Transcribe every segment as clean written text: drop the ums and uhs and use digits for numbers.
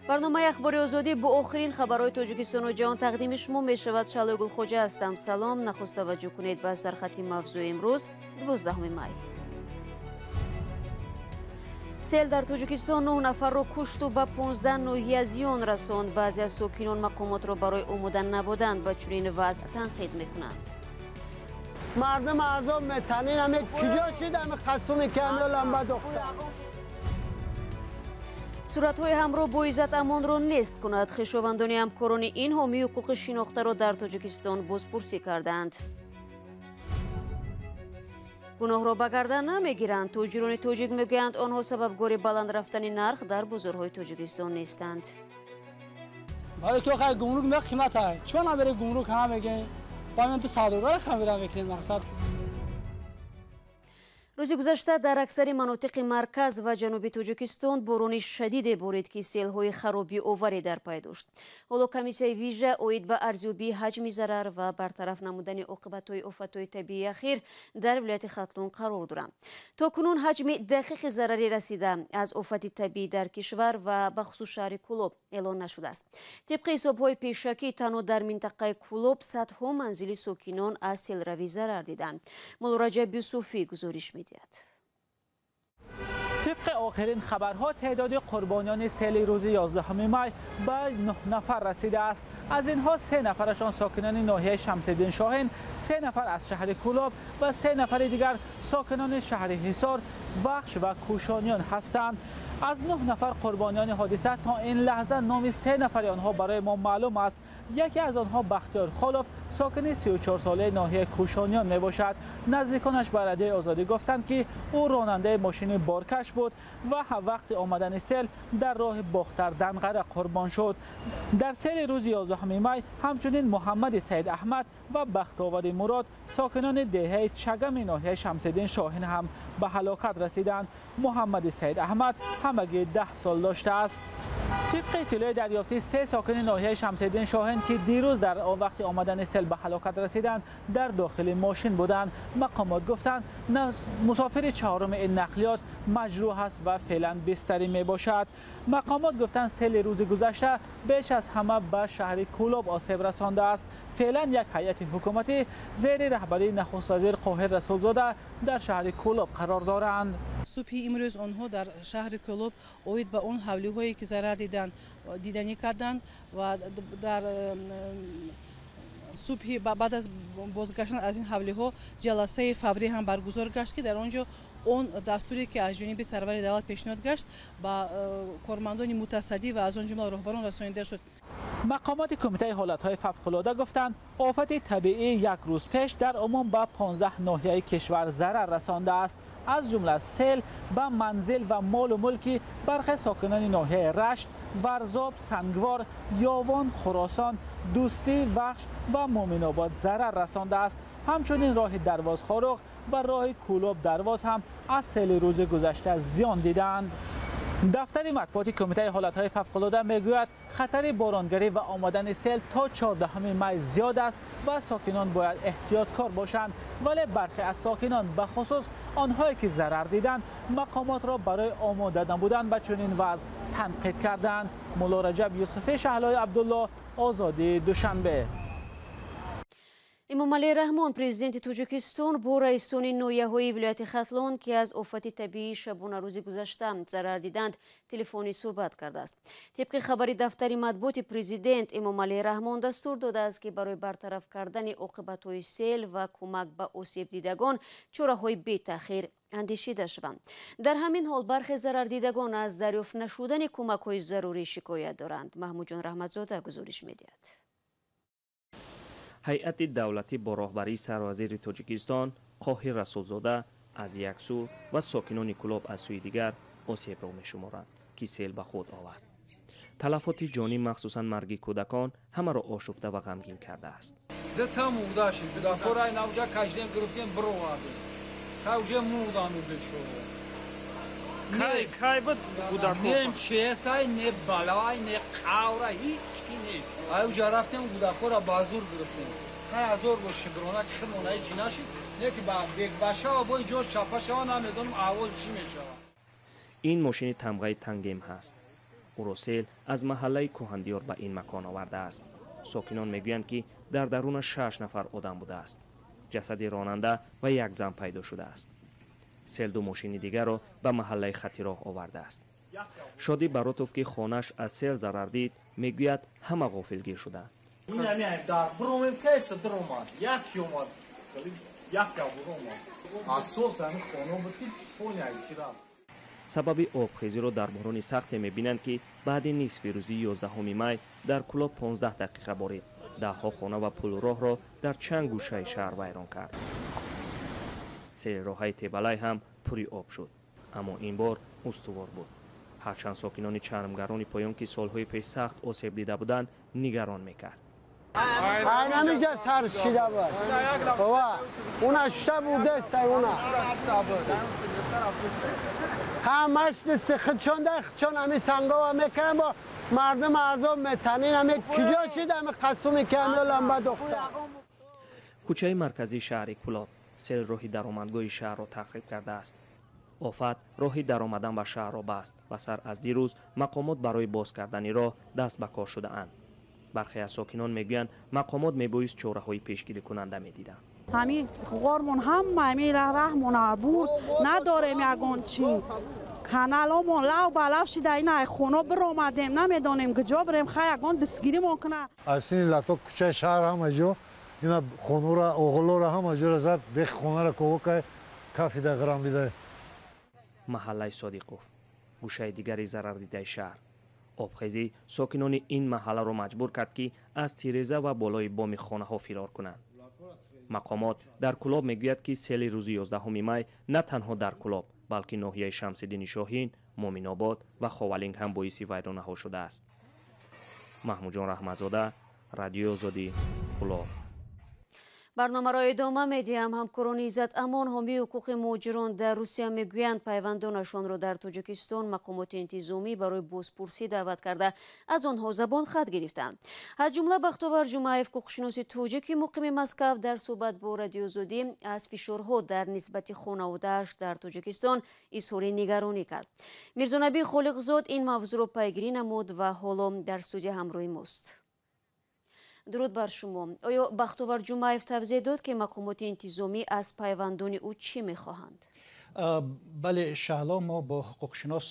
Барномаи Ахбори Озодӣ бо охирин хабарҳои Тоҷикистону ҷаҳон тақдими шумо мешавад. Шалои Гулхоҷа ҳастам. Салом. Нахуст таваҷҷӯҳ кунед ба сархати мавзӯи имрӯз, 12 май. Сел дар Тоҷикистон 9 нафарро кушту ба 15 ноҳия зиён расонд. Баъзе аз сокинон мақомотро барои омода набудан ба чунин вазъ танқид мекунанд. Мардум азоб метанин, ами куҷо шид ами қасуми ки ами ламба духтар. Суратҳои ҳамроҳ бо Иззат Амонро нест кунад. Хешовандони ҳамкорони ин ҳомии ҳуқуқи шинохтаро дар Тоҷикистон бозпурсӣ карданд. Гуноҳро ба гардан намегиранд. Тоҷирони тоҷик мегӯянд, онҳо сабабгори баланд рафтани нарх дар бозорҳои Тоҷикистон нестанд. Барои ки охай гумрук ме қимат ай. Чун набери гумрук ҳама мегӯем. Ба мен ту савдогара хамира мекунем мақсад. Рӯзи гузашта дар аксари манотиқи марказ ва ҷануби Тоҷикистон борони шадиде борид, ки селҳои харобиоваре дар пай дошт. Ҳоло комиссияи вижа оид ба арзёбии ҳаҷми зарар ва бартараф намудани оқибатҳои офатҳои табиии ахир дар вилояти Хатлон қарор доранд. То кунун ҳаҷми дақиқи зарари расида аз офати табиӣ дар кишвар ва бахусус шаҳри Кӯлоб эълон нашудааст. Тибқи ҳисобҳои пешакӣ, танҳо дар минтақаи Кӯлоб садҳо манзили сокинон аз селравӣ зарар диданд. Муллораҷаб Юсуфӣ гузориш медиҳад. Тибқи охирин хабарҳо, теъдоди қурбониёни сели рӯзи 11 май ба 9 нафар расидааст. Аз инҳо 3 нафарашон сокинони ноҳияи Шамсиддин Шоҳин, 3 нафар аз шаҳри Кӯлоб ва 3 нафари дигар сокинони шаҳри Ҳисор, Вахш ва Кӯшониён ҳастанд. Аз 9 нафар қурбониёни ҳодиса то ин лаҳза номи 3 нафари онҳо барои мо маълум аст. Яке аз онҳо Бахтиёр Холов, сокини 34-солаи ноҳияи Кӯшониён мебошад. Наздиконаш ба Радиои Озодӣ гуфтанд, ки ӯ ронандаи мошини боркаш буд ва вақти омадани сел дар роҳи Бохтар Данғара қурбон шуд. Дар сели рӯзи 11 май ҳамчунин Муҳаммади Саид Аҳмад ва Бахтовари Мурод, сокинони деҳаи Чагами ноҳияи Шамсиддин Шоҳин ҳам ба ҳалокат расиданд. Муҳаммади Саид Аҳмад ҳамагӣ 10 сол доштааст. Тибқи иттилои дарёфтӣ, 3 сокини ноҳияи Шамсиддин Шоҳин, ки дирӯз дар вақти омадани сел ба ҳалокат расиданд, дар дохили мошин буданд. Мақомот гуфтанд, мусофири чаҳоруми ин нақлиёт маҷрӯҳ аст ва феълан бистарӣ мебошад. Мақомот гуфтанд, сели рӯзи гузашта беш аз ҳама ба шаҳри Кӯлоб осеб расондааст. Феълан як ҳайати ҳукуматӣ зери раҳбарии нахуствазир Қоҳир Расулзода дар шаҳри Кӯлоб қарор доранд. Субҳи имрӯз онҳо дар шаҳри Кӯлоб оид ба он ҳавлиҳое ки зарар диданд диданӣ карданд ва дар субҳи баъд аз бозгаштан аз ин ҳавлиҳо ҷаласаи фаврӣ ҳам баргузор гашт, ки дар он ҷо он дастуре ки аз ҷониби сарвари давлат пешниҳод гашт ба кормандони мутасаддӣ ва аз он ҷумла роҳбарон расонида шуд. Мақомоти кумитаи ҳолатҳои фавқулода гуфтанд, офати табиӣ як рӯз пеш дар умум ба 15 ноҳияи кишвар зарар расондааст. Аз ҷумла сел ба манзил ва молу мулки бархе сокинони ноҳияи Рашт, Варзоб, Сангвор, Ёвон, Хуросон, Дӯстӣ, Вахш ва Муъминобод зарар расондааст. Ҳамчунин роҳи Дарвозхоруғ ва роҳи Кӯлоб Дарвоз ҳам аз сели рӯзи гузашта зиён диданд. Дафтари матбуоти кумитаи ҳолатҳои фавқулода мегӯяд, хатари боронгарӣ ва омадани сел то 14 май зиёд аст ва сокинон бояд эҳтиёткор бошанд. Вале бархе аз сокинон, бахусус онҳое ки зарар диданд, мақомотро барои омода набудан ба чунин вазъ танқид карданд. Муллораҷаб Юсуфӣ, Шаҳлои Абдулло, Озодӣ, Душанбе. Эмомалӣ Раҳмон, президенти Тоҷикистон, бо раисони ноҳияҳои вилояти Хатлон, ки аз офати табиии шабонарӯзи гузашта зарар диданд, телефонӣ суҳбат кардааст. Тибқи хабари дафтари матбуоти президент, Эмомалӣ Раҳмон дастур додааст, ки барои бартараф кардани оқибатҳои сел ва кӯмак ба осебдидагон чораҳои бетаъхир андешида шаванд. Дар ҳамин ҳол бархе зарардидагон аз дарёфт нашудани кӯмакҳои зарурӣ шикоят доранд. Маҳмудҷон Раҳматзода гузориш медиҳад. Ҳайати давлатӣ бо роҳбарии сарвазири Тоҷикистон Қоҳир Расулзода аз як сӯ ва сокинони Кӯлоб аз сӯи дигар осебро мешуморанд, ки сел ба худ овард. Талафоти ҷонӣ, махсусан марги кӯдакон, ҳамаро ошуфта ва ғамгин кардааст. Дета мурдашид, кӯдакҳоро навҷа кашидем, гирифтем, бировардем. Хай уже мурдану бечора. Кай кай буд кӯдакҳо? Не чесай, не балай, не қавра, ҳеҷ ки нест. Ай уҷа рафтем, кӯдакҳоро ба зур гирифтем. Хай ҳазор бо шукрона ки худмон ҳеҷ нашид, не ки ба бекбашава бо ҷош чапа шава, намедонам аҳвол чӣ мешавад. Ин мошини тамғаи Тангем ҳаст. Ӯро сел аз маҳаллаи Кӯҳандиёр ба ин макон овардааст. Сокинон мегӯянд, ки дар дарунаш 6 нафар одам будааст. Ҷасади ронанда ва як зан пайдо шудааст. Сел 2 мошини дигарро ба маҳаллаи Хатироҳ овардааст. Шодӣ Баротов, ки хонааш аз сел зарар дид, мегӯяд ҳама ғофилгир шуданд. Сабаби обхезиро дар борони сахте мебинанд, ки баъди нисфи рӯзи 11 май дар Кӯлоб 15 дақиқа борид. Даҳҳо хона ва пулроҳро дар чанд гӯшаи шаҳр вайрон кард. Селроҳаи Тебалай ҳам пури об шуд, аммо ин бор устувор буд. Ҳарчанд сокинони чармгарони поён, ки солҳои пеш сахт осеб дида буданд, нигарон мекард. Айнамиҷа сар шида буд. Уна шута бурдаст, уна. Ҳамаш дасти худшон дар худшон ҳами сангова мекунанд, бо мардум азоб метанин. Ҳами куҷо шид ҳами қасуми ки ҳами ламба духтар. Кӯчаи марказии шаҳри Кӯлоб сел роҳи даромадгоҳи шаҳрро тахриб кардааст. Офат роҳи даромадан ба шаҳрро баст ва сар аз дирӯз мақомот барои боз кардани роҳ даст ба кор шудаанд. Бархе аз сокинон мегӯянд, мақомот мебоист чораҳои пешгирикунанда медиданд. Ҳамин ғормон ҳама ҳамин раҳмона бурд, надорем ягон чӣ. Каналомон лав ба лав шида, ина хона биромадем, намедонем куҷо бирем, хай ягон дастгиримон куна. Аз сини лато кӯчаи шаҳр ҳама ҷо ина хонура, оғлора ҳама ҷора зад, бехи хонара кова кай кафида ғирам дида. Маҳаллаи Содиқов, гӯшаи дигари зарардидаи шаҳр. Обхезӣ сокинони ин маҳалларо маҷбур кард, ки аз тиреза ва болои боми хонаҳо фирор кунанд. Мақомот дар Кӯлоб мегӯяд, ки сели рӯзи 11 май на танҳо дар Кӯлоб, балки ноҳияи Шамсиддини Шоҳин, Муъминобод ва Ховалинг ҳам боиси вайронаҳо шудааст. Маҳмудҷон Раҳматзода, Радиои Озодӣ, Кӯлоб. Барномаро идома медиҳам. Ҳамкорони Иззат Амон, ҳомии ҳуқуқи муҳоҷирон дар Русия, мегӯянд, пайвандонашонро дар Тоҷикистон мақомоти интизомӣ барои бозпурсӣ даъват карда, аз онҳо забон хат гирифтанд. Аз ҷумла Бахтовар Ҷумаев, ҳуқуқшиноси тоҷики муқими Москав, дар суҳбат бо Радиои Озодӣ аз фишорҳо дар нисбати хонаводааш дар Тоҷикистон изҳори нигаронӣ кард. Мирзонабӣ Холиқзод ин мавзӯъро пайгирӣ намуд ва ҳоло дар студия ҳамроҳи мост. Дуруд бар шумо. Оё Бахтовар Ҷумаев тавзеҳ дод, ки мақомоти интизомӣ аз пайвандони ӯ чӣ мехоҳанд? Бале, Шаҳло, мо бо ҳуқуқшинос,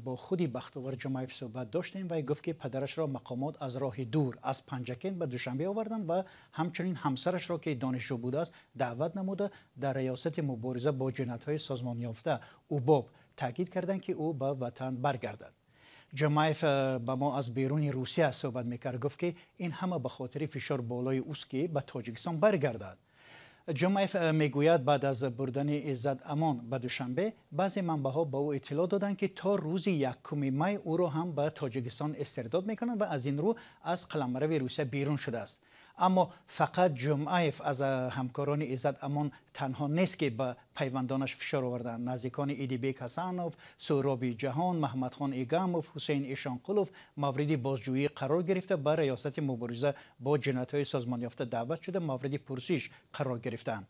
бо худи Бахтовар Ҷумаев суҳбат доштем ва гуфт, ки падарашро мақомот аз роҳи дур аз Панҷакент ба Душанбе оварданд ва ҳамчунин ҳамсарашро, ки донишҷӯ будааст, даъват намуда, дар риёсати мубориза бо ҷиноятҳои созмонёфта УБОП таъкид карданд, ки ӯ ба ватан баргардад. Ҷумаев ба мо аз беруни Русия суҳбат мекард, гуфт, ки ин ҳама ба хотири фишор болои ӯст, ки ба Тоҷикистон баргардад. Ҷумаев мегӯяд, баъд аз бурдани Иззат Амон ба Душанбе баъзе манбаъҳо ба ӯ иттилоъ доданд, ки то рӯзи 1 май ӯро ҳам ба Тоҷикистон истирдод мекунанд ва аз ин рӯ аз қаламрави Русия берун шудааст. Аммо фақат Ҷумъаев аз ҳамкорони Иззат Амон танҳо нест, ки ба пайвандонаш фишор оварданд. Наздикони Идибек Ҳасанов, Суҳроби Ҷаҳон, Маҳмадхон Игамов, Ҳусейн Ишонқулов мавриди бозҷӯӣ қарор гирифта, ба риёсати мубориза бо ҷиноятҳои созмонёфта даъват шуда, мавриди пурсиш қарор гирифтаанд.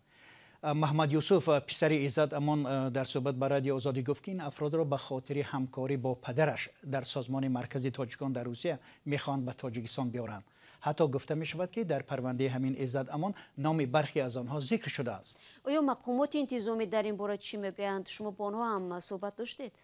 Маҳмад Юсуф, писари Иззат Амон, дар суҳбат ба Радиои Озодӣ гуфт, ки ин афродро ба хотири ҳамкорӣ бо падараш дар созмони маркази тоҷикон дар Русия мехоҳанд ба Тоҷикистон биёранд. Ҳатто гуфта мешавад, ки дар парвандаи ҳамин Иззат Амон номи бархе аз онҳо зикр шудааст. Оё мақомоти интизомӣ дар ин бора чӣ мегӯянд? Шумо бо онҳо ҳам суҳбат доштед?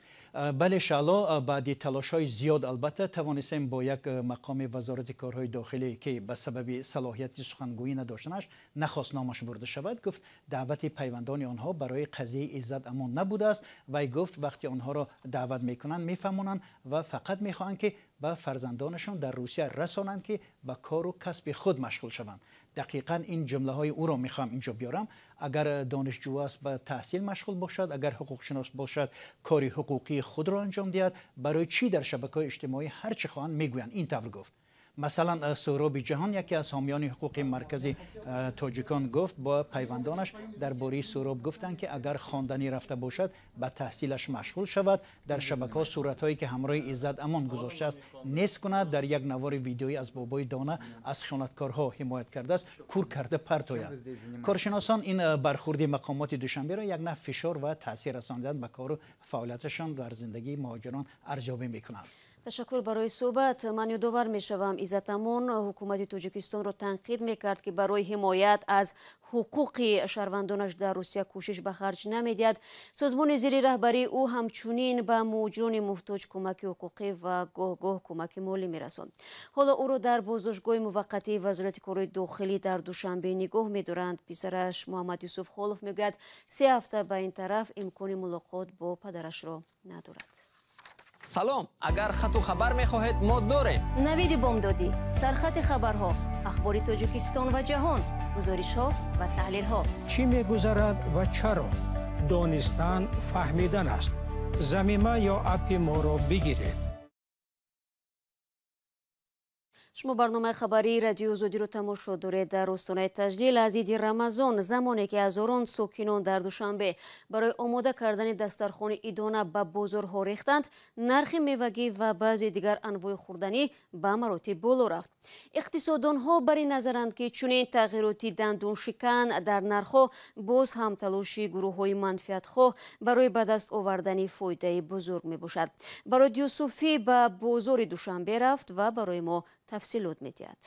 Бале, Шаҳло, баъди талошҳои зиёд албатта тавонистем бо як мақоми Вазорати корҳои дохилӣ, ки ба сабаби салоҳияти сухангӯӣ надоштанаш нахост номаш бурда шавад, гуфт, даъвати пайвандони онҳо барои қазияи Иззат Амон набудааст. Вай гуфт, вақте онҳоро даъват мекунанд, мефаҳмонанд ва фақат мехоҳанд, ки ба фарзандонашон дар Русия расонанд, ки ба кору касби худ машғул шаванд. Дақиқан ин ҷумлаҳои ӯро мехоҳам инҷо биёрам: агар донишҷӯ аст, ба таҳсил машғул бошад, агар ҳуқуқшинос бошад, кори ҳуқуқии худро анҷом диҳад. Барои чӣ дар шабакаҳои иҷтимоӣ ҳар чӣ хоҳанд мегӯянд? Ин тавр гуфт. Масалан, Суҳроби Ҷаҳон, яке аз ҳомиёни ҳуқуқи маркази тоҷикон, гуфт, бо пайвандонаш дар бораи Суҳроб гуфтанд, ки агар хонданӣ рафта бошад, ба таҳсилаш машғул шавад, дар шабакаҳо суратҳое, ки ҳамроҳи Иззат Амон гузоштааст, нест кунад, дар як навори видеоӣ аз бобои дона аз хиёнаткорҳо ҳимоят кардааст, кур карда партояд. Коршиносон ин бархурди мақомоти Душанберо як нав фишор ва таъсир расонидан ба кору фаъолияташон дар зиндагии муҳоҷирон арзёбӣ мекунанд. Ташаккур барои суҳбат. Ман ёдовар мешавам, Иззат Амон ҳукумати Тоҷикистонро танқид мекард, ки барои ҳимоят аз ҳуқуқи шаҳрвандонаш дар Русия кӯшиш ба харҷ намедиҳад. Созмони зери раҳбарии ӯ ҳамчунин ба муҳоҷирони муҳтоҷ кӯмаки ҳуқуқӣ ва гоҳ-гоҳ кӯмаки молӣ мерасонд. Ҳоло ӯро дар боздоштгоҳи муваққатии Вазорати корҳои дохилӣ дар Душанбе нигоҳ медоранд. Писараш Муҳаммад Юсуф Холов мегӯяд, 3 ҳафта ба ин тараф имкони мулоқот бо падарашро надорад. Салом, агар хату хабар мехоҳед, мо дорем. Навиди бомдодӣ, сархати хабарҳо, ахбори Тоҷикистон ва ҷаҳон, гузоришҳо ва таҳлилҳо. Чӣ мегузарад ва чаро? Донистан фаҳмидан аст. Замима ё аппи моро бигиред. Шумо барномаи хабарии Радиои Озодиро тамошо доред. Дар остонаи таҷлил аз иди Рамазон, замоне ки ҳазорон сокинон дар Душанбе барои омода кардани дастархони идона ба бозорҳо рехтанд, нархи мевагӣ ва баъзе дигар анвои хӯрданӣ ба маротиб боло рафт. Иқтисоддонҳо бар ин назаранд, ки чунин тағйироти дандоншикан дар нархҳо боз ҳам талоши гурӯҳҳои манфиатхоҳ барои ба даст овардани фоидаи бузург мебошад. Барод Юсуфӣ ба бозори Душанбе рафт ва барои мо тафсилот медиҳад.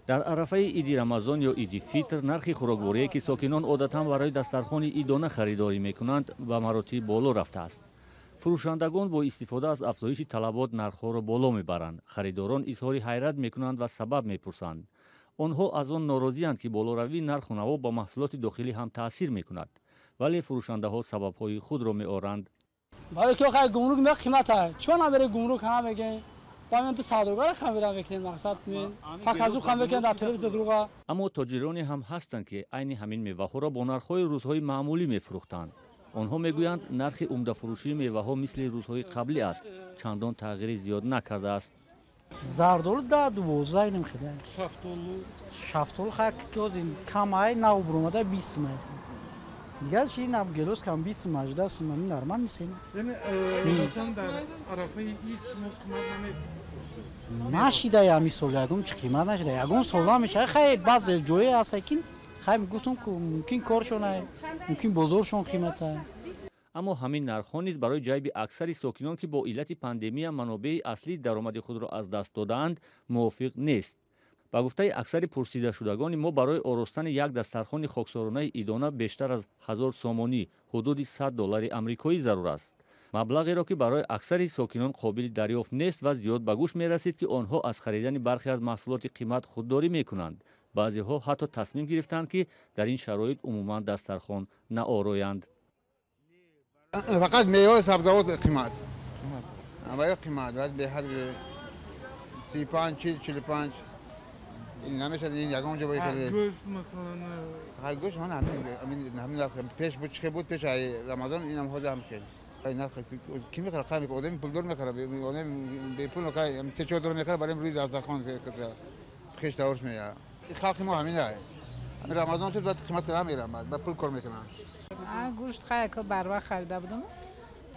Дар арафаи иди Рамазон ё иди Фитр нархи хӯрокворие, ки сокинон одатан барои дастархони идона харидорӣ мекунанд, ба маротиб боло рафтааст. Фурӯшандагон бо истифода аз афзоиши талабот нархҳоро боло мебаранд. Харидорон изҳори ҳайрат мекунанд ва сабаб мепурсанд. Онҳо аз он норозианд, ки болоравии нарху наво ба маҳсулоти дохилӣ ҳам таъсир мекунад, вале фурӯшандаҳо сабабҳои худро меоранд. Барои ки охир гумрук меояд қимат аст. Чӣ наберем гумрук ҳама мегӯем? Ба мен ду савдогара хамира мекунем, мақсад мен паказу хам мекунем дар телевизор друга. Аммо тоҷироне ҳам ҳастанд, ки айни ҳамин меваҳоро бо нархҳои рӯзҳои маъмулӣ мефурӯхтанд. Онҳо мегӯянд, нархи умдафурӯшии меваҳо мисли рӯзҳои қаблӣ аст, чандон тағйири зиёд накардааст. Зардолу 10-12 инам хеле. Шафтолу хай кам ай нав буромада 20 май. Дигар чи нам гелос кам 20 май, 18 май нормал нест. Яъне масалан дар арафаи ид шумо қимат намед? Нашида ҳамин сол ягон чи қимат нашида. Ягон сол намешава. Хай баъзе ҷое ҳаст, ки хай гуфтум, ки мумкин коршон ай, мумкин бозоршон қимат ай. Аммо ҳамин нархҳо низ барои ҷайби аксари сокинон, ки бо иллати пандемия манобеи аслии даромади худро аз даст додаанд, мувофиқ нест. Ба гуфтаи аксари пурсидашудагони мо, барои оростани як дастархони хоксоронаи идона бештар аз 1000 сомонӣ, ҳудуди 100 доллари амрикоӣ зарур аст. Маблағеро, ки барои аксари сокинон қобили дарёфт нест ва зиёд ба гӯш мерасид, ки онҳо аз харидани бархе аз маҳсулоти қимат худдорӣ мекунанд. Баъзеҳо ҳатто тасмим гирифтанд, ки дар ин шароит умуман дастархон наороянд. Фақат мева сабзавот қимат. Қимат беҳад 35, 40, 45 ин намешад, ин ягон ҷо бояд. Гӯшт масалан? Ҳай гӯшт ман ҳамин нарх пеш буд, чӣ буд пеш ай Рамазон, инам ҳозир ҳам хел. Ай нарх ки мехарад? Хай одами пулдор мехарад, одами бепул хай 3-4 доллар мехарад, барои рӯи дастархон хеш таворш меяд. Халқи мо ҳамин ай. Ҳамин Рамазон шуд, баъд қимат намерам, баъд пул кор мекунанд. Гӯшт хай ка барвақт харида будам,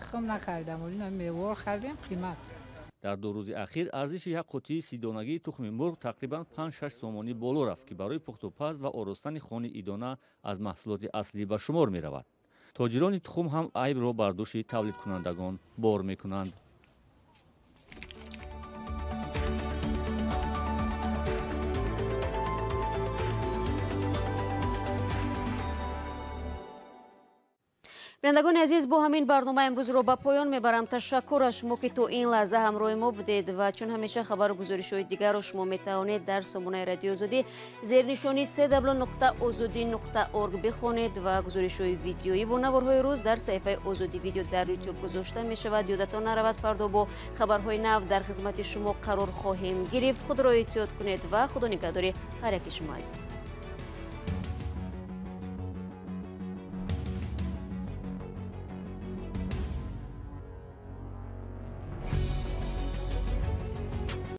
тухм нахаридам, меваро харидем қимат. Дар 2 рӯзи ахир арзиши як қутии сидонагии тухми мурғ тақрибан 5-6 сомонӣ боло рафт, ки барои пухтупаз ва оростани хони идона аз маҳсулоти аслӣ ба шумор меравад. Тоҷирони тухм ҳам айбро бар дӯши тавлидкунандагон бор мекунанд. Бинандагони азиз, бо ҳамин барнома имрӯзро ба поён мебарам. Ташаккур аз шумо, ки то ин лаҳза ҳамроҳи мо будед ва чун ҳамеша хабару гузоришҳои дигарро шумо метавонед дар сомонаи Радиои Озодӣ зернишони www.ozodi.org бихонед ва гузоришҳои видеоӣ ва наворҳои рӯз дар саҳифаи Озодӣ видео дар YouTube гузошта мешавад. Ёдатон наравад, фардо бо хабарҳои нав дар хизмати шумо қарор хоҳем гирифт. Худро эҳтиёт кунед ва худо нигаҳдори ҳар яки шумо азиз.